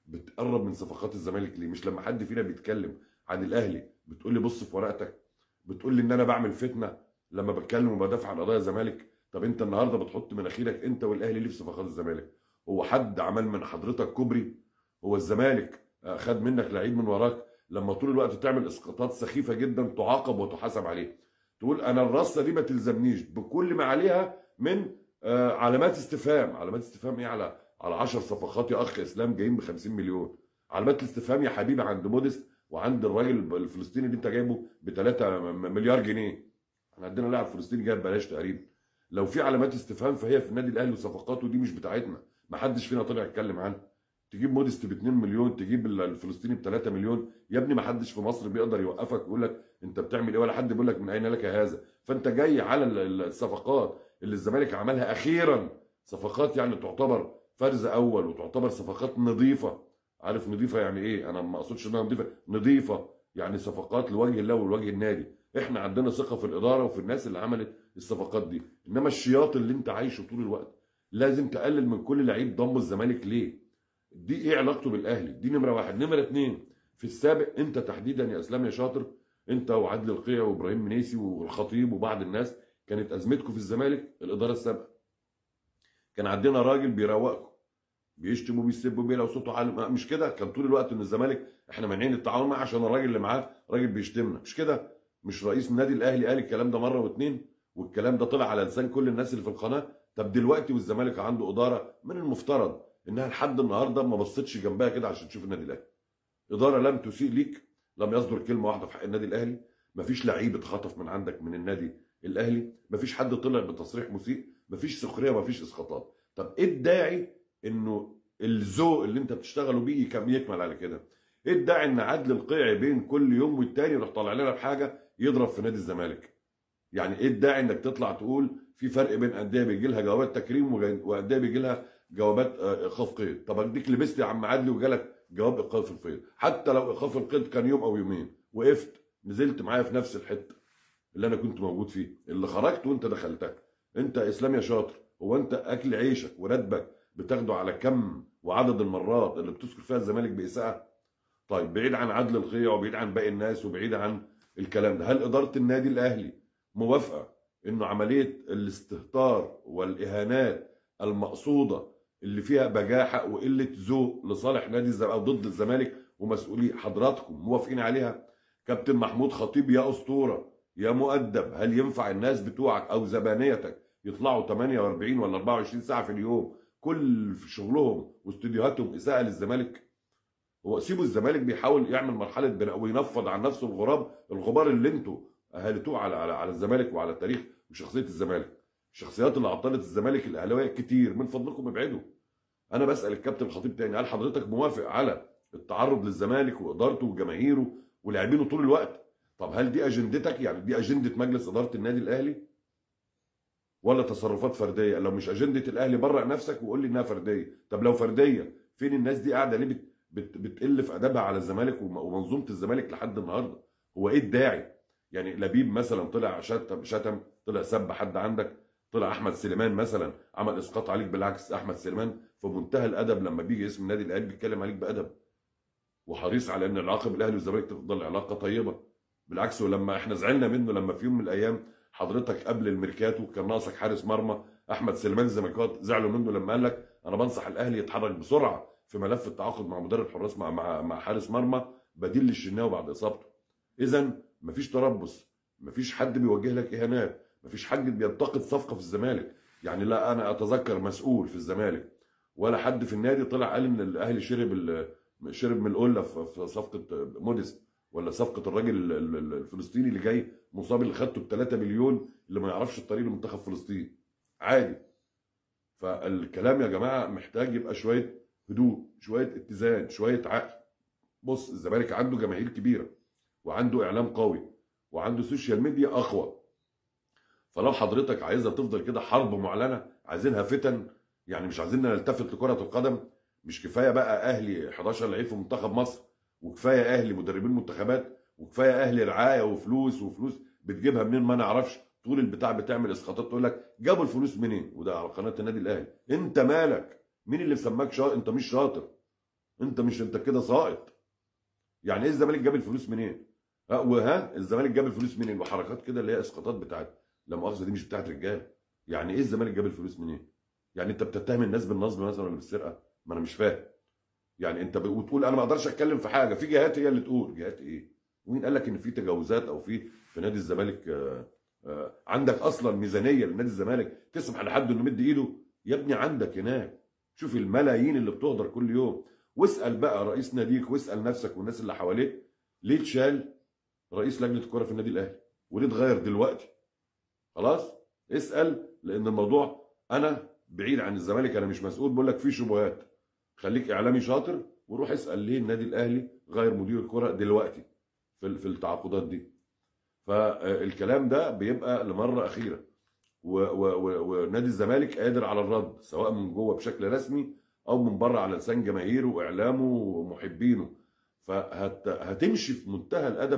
بتقرب من صفقات الزمالك ليه؟ مش لما حد فينا بيتكلم عن الاهلي بتقول لي بص في ورقتك، بتقول لي ان انا بعمل فتنة لما بتكلم وبدافع عن قضايا الزمالك. طب انت النهارده بتحط مناخيرك انت والاهلي ليه في صفقات الزمالك؟ هو حد عمل من حضرتك كوبري؟ هو الزمالك خد منك لعيب من وراك؟ لما طول الوقت تعمل اسقاطات سخيفة جدا تعاقب وتحاسب عليها، تقول انا الرصه دي ما تلزمنيش بكل ما عليها من علامات استفهام. علامات استفهام ايه على 10 صفقات يا اخ اسلام جايين ب 50 مليون؟ علامات الاستفهام يا حبيبي عند موديست وعند الراجل الفلسطيني اللي انت جايبه ب 3 مليار جنيه. احنا عندنا لاعب فلسطيني جايب بلاش تقريبا. لو في علامات استفهام فهي في النادي الاهلي وصفقاته دي مش بتاعتنا، ما حدش فينا طلع يتكلم عنها. تجيب موديست ب 2 مليون، تجيب الفلسطيني ب 3 مليون، يا ابني ما حدش في مصر بيقدر يوقفك ويقول لك انت بتعمل ايه، ولا حد بيقول لك من اين لك هذا. فانت جاي على الصفقات اللي الزمالك عملها اخيرا، صفقات يعني تعتبر فرز اول وتعتبر صفقات نظيفة. عارف نظيفة يعني ايه؟ انا ما اقصدش انها نظيفة، نظيفة يعني صفقات لوجه الله ولوجه النادي. احنا عندنا ثقة في الادارة وفي الناس اللي عملت الصفقات دي. انما الشياط اللي انت عايشه طول الوقت لازم تقلل من كل لعيب ضم الزمالك ليه؟ دي ايه علاقته بالاهلي؟ دي نمره واحد. نمره اتنين، في السابق انت تحديدا يا اسلام يا شاطر، انت وعدل القيع وابراهيم منيسي والخطيب وبعض الناس، كانت ازمتكم في الزمالك الادارة السابقة. كان عندنا راجل بيروقكم، بيشتم وبيسب وبيلعب صوته عالي، مش كده؟ كان طول الوقت ان الزمالك احنا مانعين التعاون معاه عشان الراجل اللي معاه راجل بيشتمنا، مش كده؟ مش رئيس النادي الاهلي قال الكلام ده مرة واتنين، والكلام ده طلع على لسان كل الناس اللي في القناة. طب دلوقتي والزمالك عنده ادارة من المفترض انها لحد النهارده ما بصتش جنبها كده عشان تشوف النادي الاهلي. ادارة لم تسيء ليك، لم يصدر كلمة واحدة في حق النادي الاهلي، مفيش لعيب اتخطف من عندك من النادي الاهلي، مفيش حد طلع بتصريح مسيء، مفيش سخرية، مفيش اسقاطات. طب ايه الداعي انه الذوق اللي انت بتشتغله بيه يكمل على كده؟ ايه الداعي ان عدل القيعي بين كل يوم والتاني يروح طالع لنا بحاجة يضرب في نادي الزمالك؟ يعني ايه الداعي انك تطلع تقول في فرق بين اندية بيجي لها جوابات تكريم وانديه بيجي لها جوابات ايقاف قيد؟ طب اديك لبست يا عم عدلي وجالك جواب ايقاف القيد، حتى لو ايقاف القيد كان يوم او يومين، وقفت نزلت معايا في نفس الحتة اللي انا كنت موجود فيه، اللي خرجت وانت دخلتها. انت اسلام يا شاطر، هو انت اكل عيشك وراتبك بتاخده على كم وعدد المرات اللي بتذكر فيها الزمالك باساءه؟ طيب بعيد عن عدل القيع وبعيد عن باقي الناس وبعيد عن الكلام ده، هل ادارة النادي الاهلي موافقة انه عملية الاستهتار والاهانات المقصودة اللي فيها بجاحه وقلة ذوق لصالح نادي الزمالك او ضد الزمالك ومسؤولية حضراتكم موافقين عليها؟ كابتن محمود خطيب يا اسطورة يا مؤدب، هل ينفع الناس بتوعك او زبانيتك يطلعوا 48 ولا 24 ساعة في اليوم كل شغلهم واستديوهاتهم اساءه للزمالك؟ هو سيبوا الزمالك بيحاول يعمل مرحلة بناء وينفض عن نفسه الغبار اللي انتوا اهلتوه على على على الزمالك وعلى التاريخ وشخصية الزمالك. الشخصيات اللي عطلت الزمالك الاهلاوية كتير، من فضلكم ابعدوا. انا بسال الكابتن الخطيب تاني، هل حضرتك موافق على التعرض للزمالك وادارته وجماهيره ولاعبينه طول الوقت؟ طب هل دي اجندتك؟ يعني دي اجندة مجلس ادارة النادي الاهلي ولا تصرفات فردية؟ لو مش اجندة الاهلي برأ نفسك وقول لي انها فردية. طب لو فردية، فين الناس دي قاعدة ليه بتقل في ادبها على الزمالك ومنظومه الزمالك لحد النهارده؟ هو ايه الداعي؟ يعني لبيب مثلا طلع شتم، طلع سب حد عندك، طلع احمد سليمان مثلا عمل اسقاط عليك. بالعكس احمد سليمان في منتهى الادب لما بيجي اسم النادي الاهلي بيتكلم عليك بادب، وحريص على ان العلاقة بالاهلي والزمالك تفضل علاقة طيبة. بالعكس، ولما احنا زعلنا منه لما في يوم من الايام حضرتك قبل الميركاتو كان ناقصك حارس مرمى، احمد سليمان الزملكاويه زعلوا منه لما قال لك انا بنصح الاهلي يتحرك بسرعة في ملف التعاقد مع مدرب حراس مع حارس مرمى بديل للشناوي بعد اصابته. اذا مفيش تربص، مفيش حد بيوجه لك اهانات، مفيش حد بينتقد صفقة في الزمالك. يعني لا انا اتذكر مسؤول في الزمالك ولا حد في النادي طلع قال ان الاهلي شرب من القلة في صفقة موديست، ولا صفقة الراجل الفلسطيني اللي جاي مصاب اللي خدته ب 3 مليون اللي ما يعرفش الطريق لمنتخب فلسطين. عادي. فالكلام يا جماعة محتاج يبقى شوية هدوء، شوية اتزان، شوية عقل. بص، الزمالك عنده جماهير كبيرة وعنده اعلام قوي وعنده social media اقوى. فلو حضرتك عايزها تفضل كده حرب معلنة، عايزينها فتن، يعني مش عايزين نلتفت لكرة القدم. مش كفاية بقى اهلي 11 لعيب في منتخب مصر، وكفاية اهلي مدربين منتخبات، وكفاية اهلي رعاية وفلوس، وفلوس بتجيبها منين ما نعرفش. طول البتاع بتعمل اسقاطات تقول لك جابوا الفلوس منين، وده على قناة النادي الاهلي. انت مالك؟ مين اللي مسماك شاطر؟ انت مش شاطر. انت مش انت كده ساقط. يعني ايه الزمالك جاب الفلوس منين؟ وها الزمالك جاب الفلوس منين؟ وحركات كده اللي هي اسقاطات بتاعت لا مؤاخذة دي مش بتاعت رجاله. يعني ايه الزمالك جاب الفلوس منين؟ يعني انت بتتهم الناس بالنصب مثلا ولا بالسرقة؟ ما انا مش فاهم. يعني انت بتقول انا ما اقدرش اتكلم في حاجة، في جهات هي اللي تقول. جهات ايه؟ ومين قال لك ان في تجاوزات او في نادي الزمالك؟ عندك اصلا ميزانية لنادي الزمالك تسمح لحد انه يمد ايده؟ يا ابني عندك هناك، شوف الملايين اللي بتهدر كل يوم. واسال بقى رئيس ناديك، واسال نفسك والناس اللي حواليك، ليه اتشال رئيس لجنة الكورة في النادي الاهلي؟ وليه اتغير دلوقتي؟ خلاص اسال، لان الموضوع انا بعيد عن الزمالك، انا مش مسؤول، بقول لك في شبهات. خليك اعلامي شاطر وروح اسال ليه النادي الاهلي غير مدير الكورة دلوقتي في التعاقدات دي. فالكلام ده بيبقى لمره اخيرة، ونادي الزمالك قادر على الرد سواء من جوه بشكل رسمي او من بره على لسان جماهيره واعلامه ومحبينه. فهتمشي في منتهى الادب.